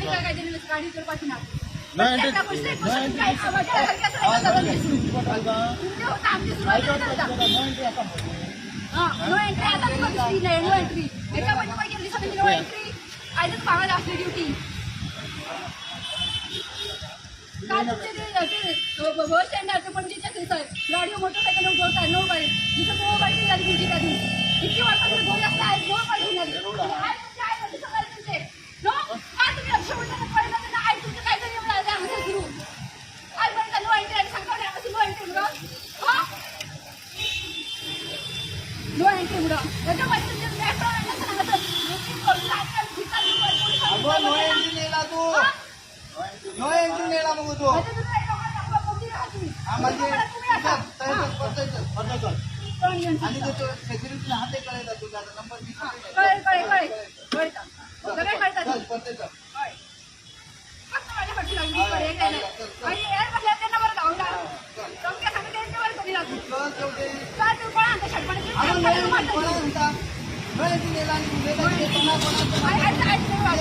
काय काय गाडी करपाची ना. No entry. तुमचे No entry. होता आमची सुरुवात होता. नो एंट्री आता मरे. हा, नो एंट्री आता तुका दिसली नाही नो एंट्री. एका पण तुका गेली सगळी नो एंट्री. आयजच भावाला असली ड्युटी. काय तुमचे ते ते बस स्टँड पणजीच्या थंयसर गाडयो मोटरसायकल उगवता नो बाई दुसरं नो पार्किंग झाली तुमची त्या दिवशी. इतकी वर्षां तुम्ही दोन असता नो पार्किंग झाली. आई तुमची आई होती सकाळी तुमचे नो काय तुम्ही लक्ष म्हणता पडलं त्यांना आई तुमचं काय तरी म्हणाले हांगासर सुरू. काय म्हणता नो एंट्री आणि सांगता हांगासर नो एंट्री म्हणून. हा नो एंट्री म्हणून त्याच्या माहिती तुमचे मेट्रो हांगासर अगो नो एंट्री नेला तू. नो एंट्री नेला मग तू. हा म्हणजे परत चल. आणि तो सेक्युरिटीला हात कळायला तुझा नंबर. कळेल कळेल कळेल कळतं सगळे कळतात. चल परत चल. फक्त माझ्या पाठी लागली पर्याय काय नाही आणि यार म्हटलं त्यांना बरं धावून चमक्या सांगते त्यांच्या बरं कधी लागू. चल तेवढे. काय तू कोणा आणता अगं नो एंट्री कोणा शटपणे म्हणता? नो एंट्री नेला आणि तू नेला कोणा कोणाचं?